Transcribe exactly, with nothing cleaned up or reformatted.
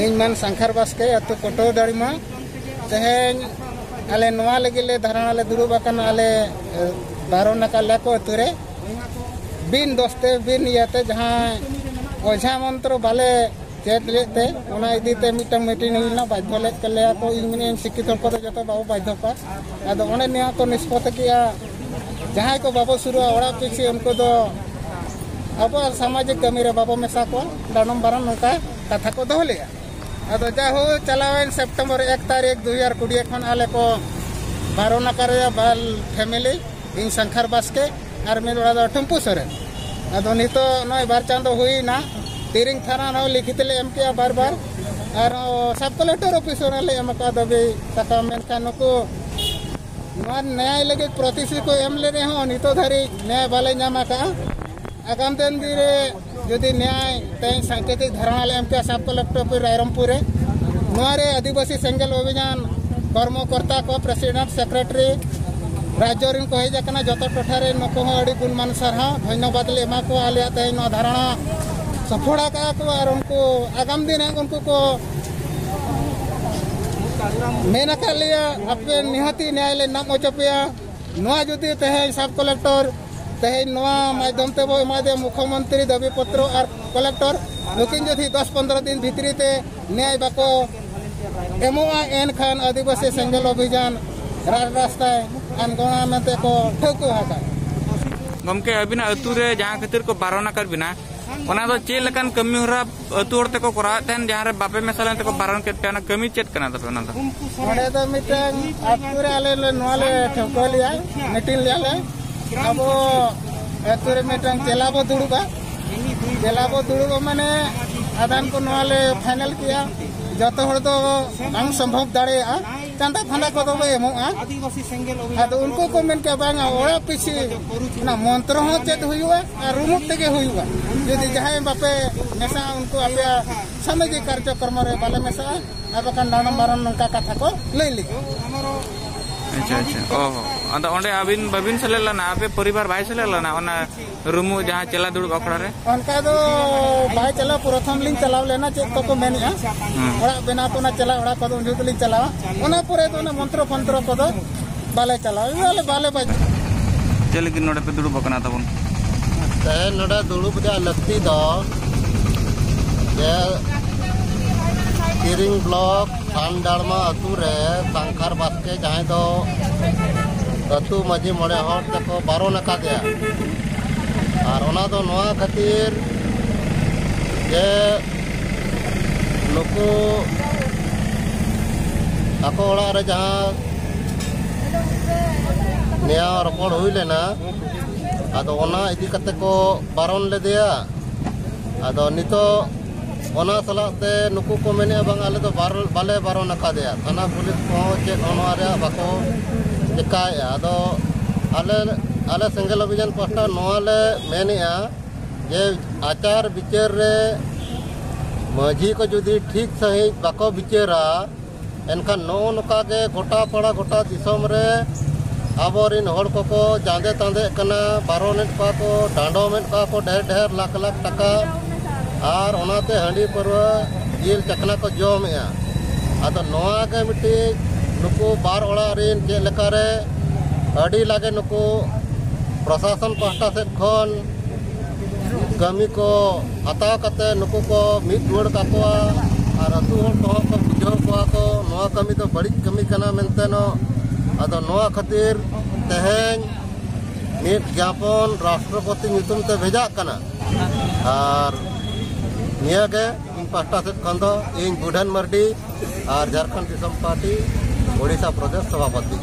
ᱤᱧ ᱢᱮᱱ ᱥᱟᱝᱠᱷᱟᱨ ᱵᱟᱥᱠᱮ, ᱟᱹᱛᱩ ᱠᱚᱴᱚ ᱫᱟᱲᱤᱢᱟ᱾ ᱛᱮᱦᱮᱧ ᱟᱞᱮ ᱱᱚᱣᱟ ᱞᱟᱹᱜᱤᱫ ᱞᱮ ᱫᱷᱟᱨᱟᱱᱟ ᱞᱮ ᱫᱩᱲᱩᱵ ᱟᱠᱟᱱᱟ, ᱟᱞᱮ ᱵᱟᱨᱚ ᱱᱟᱠᱟ ᱞᱮᱠᱚ ᱟᱹᱛᱩ ᱨᱮ ᱵᱤᱱ ᱫᱳᱥ ᱛᱮ, ᱵᱤᱱ ᱤᱭᱟᱹᱛᱮ, ᱡᱟᱦᱟᱸ ᱚᱡᱷᱟ ᱢᱚᱱᱛᱨᱚ ᱵᱟᱞᱮ ᱪᱮᱫ ᱞᱮᱫ ᱛᱮ, ᱚᱱᱟ ᱤᱫᱤ ᱛᱮ ᱢᱤᱫᱴᱟᱝ ᱢᱤᱴᱤᱝ ᱦᱩᱭ ᱞᱮᱱᱟ, ᱵᱟᱫᱽᱫᱷᱚ ᱞᱮᱫ ᱞᱮᱭᱟ ᱠᱚ᱾ ᱤᱧ ᱢᱮᱱᱮᱫ ᱥᱤᱠᱠᱷᱤᱛ ᱦᱚᱲ ᱠᱚᱫᱚ ᱡᱚᱛᱚ ᱵᱟᱵᱚ ᱵᱟᱫᱽᱫᱷᱚ ᱠᱚᱣᱟ᱾ ᱟᱫᱚ ᱚᱱᱮ ᱱᱚᱣᱟ ᱠᱚ ᱱᱤᱥᱯᱚᱛᱤ ᱠᱮᱜᱼᱟ, ᱡᱟᱦᱟᱸᱭ ᱠᱚ ᱵᱟᱵᱚ ᱥᱩᱨᱩᱜᱼᱟ ᱚᱲᱟᱜ ᱯᱤᱪᱷᱤ, ᱩᱱᱠᱩ ᱫᱚ ᱟᱵᱚᱣᱟᱜ ᱥᱟᱢᱟᱡᱤᱠ ᱠᱟᱹᱢᱤ ᱨᱮ ᱵᱟᱵᱚ ᱢᱮᱥᱟ ᱠᱚᱣᱟ, ᱰᱟᱰᱚᱢ ᱵᱟᱨᱚᱱ ᱱᱚᱝᱠᱟ ᱠᱟᱛᱷᱟ ᱠᱚ ᱫᱚᱦᱚ ᱞᱮᱜᱼᱟ᱾ ᱟᱫᱚ ᱡᱟᱭᱦᱳᱠ, ᱪᱟᱞᱟᱣᱮᱱ ᱥᱮᱯᱴᱮᱢᱵᱚᱨ ᱮᱠ ᱛᱟᱹᱨᱤᱠᱷ ᱫᱩ ᱦᱟᱡᱟᱨ ᱠᱩᱲᱤ ᱠᱷᱚᱱ ᱟᱞᱮ ᱠᱚ ᱵᱟᱨᱚ ᱱᱟᱠᱟ ᱨᱮᱭᱟᱜ ᱵᱟᱨ ᱯᱷᱮᱢᱮᱞᱤ, ᱤᱧ ᱥᱟᱝᱠᱷᱟᱨ ᱵᱟᱥᱠᱮ ᱟᱨ ᱢᱤᱫ ᱚᱲᱟᱜ ᱫᱚ ᱴᱷᱩᱢᱯᱩ ᱥᱚᱨᱮᱱ᱾ ᱟᱫᱚ ᱱᱤᱛᱚᱜ ᱱᱚᱜᱼᱚᱭ ᱵᱟᱨ ᱪᱟᱸᱫᱚ ᱦᱩᱭᱱᱟ, ᱛᱤᱨᱤᱝ ᱛᱷᱟᱱᱟ ᱨᱮᱦᱚᱸ ᱞᱤᱠᱷᱤᱛ ᱞᱮ ᱮᱢ ᱠᱮᱜᱼᱟ ᱵᱟᱨ ᱵᱟᱨ, ᱟᱨ ᱥᱟᱵ ᱠᱚᱞᱮᱠᱴᱚᱨ ᱚᱯᱷᱤᱥ ᱨᱮᱞᱮ ᱮᱢ ᱟᱠᱟᱫ ᱫᱟᱹᱵᱤ ᱥᱟᱠᱟᱢ, ᱢᱮᱱᱠᱷᱟᱱ ᱱᱩᱠᱩ ᱱᱚᱣᱟ ᱱᱮᱭᱟᱭ ᱞᱟᱹᱜᱤᱫ ᱯᱨᱚᱛᱤᱥᱨᱩᱛᱤ ᱠᱚ ᱮᱢ ᱞᱮ ᱨᱮᱦᱚᱸ ᱱᱤᱛᱚᱜ ᱫᱷᱟᱹᱨᱤᱡ ᱱᱮᱭᱟᱭ ᱵᱟᱞᱮ ᱧᱟᱢ ᱟᱠᱟᱫᱼᱟ᱾ ᱟᱜᱟᱢ ᱫᱤᱱ ᱨᱮ ᱡᱩᱫᱤ ᱱᱮᱭᱟᱭ ᱛᱮᱦᱮᱧ ᱥᱟᱝᱠᱮᱛᱤᱠ ᱫᱷᱟᱨᱱᱟ ᱞᱮ ᱮᱢ ᱠᱮᱭᱟ ᱥᱟᱵ ᱠᱚᱞᱮᱠᱴᱚᱨ ᱚᱯᱷᱤᱥ ᱨᱟᱭᱨᱚᱝᱯᱩᱨ ᱨᱮ, ᱱᱚᱣᱟ ᱨᱮ ᱟᱹᱫᱤᱵᱟᱹᱥᱤ ᱥᱮᱸᱜᱮᱞ ᱚᱵᱷᱤᱡᱟᱱ ᱠᱚᱨᱢᱚᱠᱚᱨᱛᱟ ᱠᱚ, ᱯᱨᱮᱥᱤᱰᱮᱱᱴ, ᱥᱮᱠᱨᱮᱴᱟᱨᱤ, ᱨᱟᱡᱽᱡᱚ ᱨᱮᱱ ᱠᱚ ᱦᱮᱡ ᱟᱠᱟᱱᱟ, ᱡᱚᱛᱚ ᱴᱚᱴᱷᱟ ᱨᱮ ᱱᱩᱠᱩ ᱦᱚᱸ ᱟᱹᱰᱤ ᱜᱩᱱᱢᱟᱱ ᱥᱟᱨᱦᱟᱣ, ᱫᱷᱚᱱᱭᱚᱵᱟᱫ ᱞᱮ ᱮᱢᱟ ᱠᱚᱣᱟ ᱟᱞᱮᱭᱟᱜ ᱛᱮᱦᱮᱧ ᱱᱚᱣᱟ ᱫᱷᱟᱨᱱᱟ ᱥᱚᱯᱷᱚᱲ ᱟᱠᱟᱫᱼᱟ ᱠᱚ᱾ ᱟᱨ ᱩᱱᱠᱩ ᱟᱜᱟᱢ ᱫᱤᱱ ᱨᱮ ᱩᱱᱠᱩ ᱠᱚ ᱢᱮᱱ ᱟᱠᱟᱫ ᱞᱮᱭᱟ, ᱟᱯᱮ ᱱᱤᱦᱟᱹᱛᱤ ᱱᱮᱭᱟᱭ ᱞᱮ ᱧᱟᱢ ᱦᱚᱪᱚ ᱯᱮᱭᱟ᱾ ᱱᱚᱣᱟ ᱡᱩᱫᱤ ᱛᱮᱦᱮᱧ ᱥᱟᱵ ᱠᱚᱞᱮᱠᱴᱚᱨ, ᱛᱮᱦᱮᱧ ᱱᱚᱣᱟ ᱢᱟᱫᱽᱫᱷᱚᱢ ᱛᱮᱵᱚ ᱮᱢᱟ ᱫᱮᱭᱟ ᱢᱩᱠᱷᱭᱚᱢᱚᱱᱛᱨᱤ ᱫᱟᱹᱵᱤ ᱯᱚᱛᱨᱚ ᱟᱨ ᱠᱚᱞᱮᱠᱴᱚᱨ, ᱱᱩᱠᱤᱱ ᱡᱩᱫᱤ ᱫᱚᱥ ᱯᱚᱱᱫᱽᱨᱚ ᱫᱤᱱ ᱵᱷᱤᱛᱨᱤ ᱛᱮ ᱱᱮᱭᱟᱭ ᱵᱟᱠᱚ ᱮᱢᱚᱜᱼᱟ, ᱮᱱᱠᱷᱟᱱ ᱟᱹᱫᱤᱵᱟᱹᱥᱤ ᱥᱮᱸᱜᱮᱞ ᱚᱵᱷᱤᱡᱟᱱ ᱨᱟᱡᱽ ᱨᱟᱥᱛᱟᱭ ᱟᱬᱜᱚᱱᱟ ᱢᱮᱱᱛᱮ ᱠᱚ ᱴᱷᱟᱹᱣᱠᱟᱹ ᱟᱠᱟᱫ᱾ ᱜᱚᱢᱠᱮ, ᱟᱹᱵᱤᱱᱟᱜ ᱟᱹᱛᱩ ᱨᱮ ᱡᱟᱦᱟᱸ ᱠᱷᱟᱹᱛᱤᱨ ᱠᱚ ᱵᱟᱨᱚᱱ ᱟᱠᱟᱫ ᱵᱤᱱᱟ, ᱚᱱᱟ ᱫᱚ ᱪᱮᱫ ᱞᱮᱠᱟᱱ ᱠᱟᱹᱢᱤ ᱦᱚᱨᱟ ᱟᱹᱛᱩ ᱦᱚᱲ ᱛᱮᱠᱚ ᱠᱚᱨᱟᱣᱮᱫ ᱛᱟᱦᱮᱱ, ᱡᱟᱦᱟᱸ ᱨᱮ ᱵᱟᱯᱮ ᱢᱮᱥᱟ ᱞᱮᱱ ᱛᱮᱠᱚ ᱵᱟᱨᱚᱱ ᱠᱮᱫ ᱯᱮᱭᱟ? ᱚᱱᱟ ᱠᱟᱹᱢᱤ ᱪᱮᱫ ᱠᱟᱱᱟ ᱛᱟᱯᱮ ᱚᱱᱟ ᱫᱚ? ᱱᱚᱰᱮ ᱫᱚ ᱢᱤᱫᱴᱟᱝ ᱟᱹᱛᱩ ᱨᱮ ᱟᱞᱮ ᱞᱮ, ᱱᱚᱣᱟ ᱞᱮ ᱴᱷᱟᱹᱣᱠᱟᱹ ᱞᱮᱭᱟ, ᱢᱤᱴᱤᱝ ᱞᱮᱭᱟ ᱞᱮ, ᱟᱵᱚ ᱟᱹᱛᱩ ᱨᱮ ᱢᱤᱫᱴᱟᱝ ᱪᱮᱞᱟ ᱵᱚ ᱫᱩᱲᱩᱵᱼᱟ᱾ ᱪᱮᱞᱟ ᱵᱚ ᱫᱩᱲᱩᱵᱼᱟ ᱢᱟᱱᱮ ᱟᱫᱷᱟᱱ ᱠᱚ ᱱᱚᱣᱟ ᱞᱮ ᱯᱷᱟᱭᱱᱮᱞ ᱠᱮᱜᱼᱟ, ᱡᱚᱛᱚ ᱦᱚᱲ ᱫᱚ ᱵᱟᱝ ᱥᱚᱢᱵᱷᱚᱵ ᱫᱟᱲᱮᱭᱟᱜᱼᱟ, ᱪᱟᱸᱫᱟ ᱯᱷᱟᱸᱫᱟ ᱠᱚᱫᱚ ᱵᱚ ᱮᱢᱚᱜᱼᱟ᱾ ᱟᱫᱚ ᱩᱱᱠᱩ ᱠᱚ ᱢᱮᱱ ᱠᱮᱜᱼᱟ, ᱵᱟᱝᱟ, ᱚᱲᱟᱜ ᱯᱤᱪᱷᱤ ᱚᱱᱟ ᱢᱚᱱᱛᱨᱚ ᱦᱚᱸ ᱪᱮᱫ ᱦᱩᱭᱩᱜᱼᱟ ᱟᱨ ᱨᱩᱢᱩᱜ ᱛᱮᱜᱮ ᱦᱩᱭᱩᱜᱼᱟ᱾ ᱡᱩᱫᱤ ᱡᱟᱦᱟᱸᱭ ᱵᱟᱯᱮ ᱢᱮᱥᱟᱜᱼᱟ, ᱩᱱᱠᱩ ᱟᱯᱮᱭᱟᱜ ᱥᱟᱢᱟᱡᱤᱠ ᱠᱟᱨᱡᱚᱠᱨᱚᱢ ᱨᱮ ᱵᱟᱞᱮ ᱢᱮᱥᱟᱜᱼᱟ, ᱟᱨ ᱵᱟᱠᱷᱟᱱ ᱰᱟᱰᱚᱢ ᱵᱟᱨᱚᱱ ᱱᱚᱝᱠᱟ ᱠᱟᱛᱷᱟ ᱠᱚ ᱞᱟᱹᱭ ᱞᱮᱜᱼᱟ᱾ ᱟᱪᱪᱷᱟ, ᱟᱪᱪᱷᱟ, ᱚ ᱦᱚᱸ᱾ ᱟᱫᱚ ᱚᱸᱰᱮ ᱟᱹᱵᱤᱱ ᱵᱟᱹᱵᱤᱱ ᱥᱮᱞᱮᱫ ᱞᱮᱱᱟ? ᱟᱯᱮ ᱯᱚᱨᱤᱵᱟᱨ ᱵᱟᱭ ᱥᱮᱞᱮᱫ ᱞᱮᱱᱟ ᱚᱱᱟ ᱨᱩᱢᱩ ᱡᱟᱦᱟᱸ ᱪᱮᱞᱟ ᱫᱩᱲᱩᱵ ᱟᱠᱷᱲᱟ ᱨᱮ? ᱚᱱᱠᱟ ᱫᱚ ᱵᱟᱭ ᱪᱟᱞᱟᱣ᱾ ᱯᱨᱚᱛᱷᱚᱢ ᱞᱤᱧ ᱪᱟᱞᱟᱣ ᱞᱮᱱᱟ, ᱪᱮᱫ ᱠᱚᱠᱚ ᱢᱮᱱᱮᱜᱼᱟ, ᱦᱩᱸ᱾ ᱚᱲᱟᱜ ᱵᱮᱱᱟᱣ ᱠᱚ, ᱚᱱᱟ ᱪᱮᱞᱟ ᱚᱲᱟᱜ ᱠᱚᱫᱚ ᱩᱱ ᱡᱚᱦᱚᱜ ᱫᱚᱞᱤᱧ ᱪᱟᱞᱟᱣᱟ᱾ ᱚᱱᱟ ᱯᱚᱨᱮ ᱫᱚ ᱚᱱᱟ ᱢᱚᱱᱛᱨᱚ ᱯᱷᱚᱱᱛᱨᱚ ᱠᱚᱫᱚ ᱵᱟᱞᱮ ᱪᱟᱞᱟᱣᱟ, ᱵᱟᱞᱮ, ᱵᱟᱞᱮ ᱵᱟᱡ- ᱪᱮᱫ ᱞᱟᱹᱜᱤᱫ ᱱᱚᱰᱮ ᱯᱮ ᱫᱩᱲᱩᱵ ᱟᱠᱟᱱᱟ ᱛᱟᱵᱚᱱ? ᱛᱮᱦᱮᱧ ᱱᱚᱰᱮ ᱫᱩᱲᱩᱵ ᱨᱮᱭᱟᱜ ᱞᱟᱹᱠᱛᱤ ᱫᱚ ᱡᱮ ᱠᱤᱨᱤᱝ ᱵᱞᱚᱠ ᱥᱟᱱᱰᱟᱲᱢᱟ ᱟᱹᱛᱩ ᱨᱮ ᱥᱟᱝᱠᱷᱟᱨ ᱵᱟᱥᱠᱮ, ᱡᱟᱦᱟᱸᱭ ᱫᱚ ᱟᱹᱛᱩ ᱢᱟᱹᱡᱷᱤ ᱢᱚᱬᱮ ᱦᱚᱲ ᱛᱮᱠᱚ ᱵᱟᱨᱚᱱ ᱟᱠᱟᱫᱮᱭᱟ᱾ ᱟᱨ ᱚᱱᱟ ᱫᱚ ᱱᱚᱣᱟ ᱠᱷᱟᱹᱛᱤᱨ ᱡᱮ ᱱᱩᱠᱩ ᱟᱠᱚ ᱚᱲᱟᱜ ᱨᱮ ᱡᱟᱦᱟᱸ ᱱᱮᱭᱟᱣ ᱨᱚᱯᱚᱲ ᱦᱩᱭ ᱞᱮᱱᱟ, ᱟᱫᱚ ᱚᱱᱟ ᱤᱫᱤ ᱠᱟᱛᱮ ᱠᱚ ᱵᱟᱨᱚᱱ ᱞᱮᱫᱮᱭᱟ᱾ ᱟᱫᱚ ᱱᱤᱛᱚᱜ ᱚᱱᱟ ᱥᱟᱞᱟᱜ ᱛᱮ ᱱᱩᱠᱩ ᱠᱚ ᱢᱮᱱᱮᱫᱼᱟ, "ᱵᱟᱝ, ᱟᱞᱮ ᱫᱚ ᱵᱟᱨ-, ᱵᱟᱞᱮ ᱵᱟᱨᱚᱱ ᱟᱠᱟᱫᱮᱭᱟ, ᱛᱷᱟᱱᱟ ᱯᱩᱞᱤᱥ ᱠᱚᱦᱚᱸ ᱪᱮᱫ ᱦᱚᱸ ᱱᱚᱣᱟ ᱨᱮᱭᱟᱜ ᱵᱟᱠᱚ ᱪᱮᱠᱟᱭᱮᱫᱼᱟ᱾" ᱟᱫᱚ ᱟᱞᱮ, ᱟᱞᱮ ᱥᱮᱸᱜᱮᱞ ᱚᱵᱷᱤᱡᱟᱱ ᱯᱟᱦᱴᱟ ᱱᱚᱣᱟ ᱞᱮ ᱢᱮᱱᱮᱫᱼᱟ ᱡᱮ ᱟᱪᱟᱨ ᱵᱤᱪᱟᱹᱨ ᱨᱮ ᱢᱟᱹᱡᱷᱤ ᱠᱚ ᱡᱩᱫᱤ ᱴᱷᱤᱠ ᱥᱟᱺᱦᱤᱡ ᱵᱟᱠᱚ ᱵᱤᱪᱟᱹᱨᱟ, ᱮᱱᱠᱷᱟᱱ ᱱᱚᱜᱼᱚ ᱱᱚᱝᱠᱟ ᱜᱮ ᱜᱚᱴᱟ ᱯᱟᱲᱟ ᱜᱚᱴᱟ ᱫᱤᱥᱚᱢ ᱨᱮ ᱟᱵᱚᱨᱤᱱ ᱦᱚᱲ ᱠᱚᱠᱚ ᱡᱟᱸᱫᱮ ᱛᱟᱸᱫᱮᱜ ᱠᱟᱱᱟ, ᱵᱟᱨᱚᱱᱮᱫ ᱠᱚᱣᱟ ᱠᱚ, ᱰᱟᱸᱰᱚᱢᱮᱫ ᱠᱚᱣᱟ ᱠᱚ ᱰᱷᱮᱨ ᱰᱷᱮᱨ ᱞᱟᱠᱷ ᱞᱟᱠᱷ ᱴᱟᱠᱟ, ᱟᱨ ᱚᱱᱟᱛᱮ ᱦᱟᱺᱰᱤ ᱯᱟᱹᱨᱣᱟᱹ ᱡᱤᱞ ᱪᱟᱠᱷᱱᱟ ᱠᱚ ᱡᱚᱢᱮᱜᱼᱟ᱾ ᱟᱫᱚ ᱱᱚᱣᱟ ᱜᱮ ᱢᱤᱫᱴᱤᱡ ᱱᱩᱠᱩ ᱵᱟᱨ ᱚᱲᱟᱜ ᱨᱤᱱ ᱪᱮᱫ ᱞᱮᱠᱟᱨᱮ ᱟᱹᱰᱤ ᱞᱟᱜᱮ ᱱᱩᱠᱩ ᱯᱨᱚᱥᱟᱥᱚᱱ ᱯᱟᱦᱴᱟ ᱥᱮᱫ ᱠᱷᱚᱱ ᱠᱟᱹᱢᱤ ᱠᱚ ᱦᱟᱛᱟᱣ ᱠᱟᱛᱮ ᱱᱩᱠᱩ ᱠᱚ ᱢᱤᱫ ᱨᱩᱣᱟᱹᱲ ᱠᱟᱠᱚᱣᱟ ᱟᱨ ᱟᱹᱛᱩ ᱦᱚᱲ ᱠᱚᱦᱚᱸ ᱠᱚ ᱵᱩᱡᱷᱟᱹᱣ ᱠᱚᱣᱟ ᱠᱚ, ᱱᱚᱣᱟ ᱠᱟᱹᱢᱤ ᱫᱚ ᱵᱟᱹᱲᱤᱡ ᱠᱟᱹᱢᱤ ᱠᱟᱱᱟ ᱢᱮᱱᱛᱮ ᱱᱚ-, ᱟᱫᱚ ᱱᱚᱣᱟ ᱠᱷᱟᱹᱛᱤᱨ ᱛᱮᱦᱮᱧ ᱢᱤᱫ ᱜᱮᱭᱟᱯᱚᱱ ᱨᱟᱥᱴᱨᱚᱯᱚᱛᱤ ᱧᱩᱛᱩᱢ ᱛᱮ ᱵᱷᱮᱡᱟᱜ ᱠᱟᱱᱟ᱾ ᱟᱨ ᱱᱤᱭᱟᱹ ᱜᱮ ᱤᱧ ᱯᱟᱦᱴᱟ ᱥᱮᱫ ᱠᱷᱚᱱ ᱫᱚ, ᱤᱧ ᱵᱩᱰᱷᱟᱹᱱ ᱢᱟᱨᱰᱤ ᱟᱨ ᱡᱷᱟᱲᱠᱷᱚᱸᱰ ᱫᱤᱥᱚᱢ ᱯᱟᱨᱴᱤ ᱳᱰᱤᱥᱟ ᱯᱨᱚᱫᱮᱥ ᱥᱚᱵᱷᱟᱯᱚᱛᱤ᱾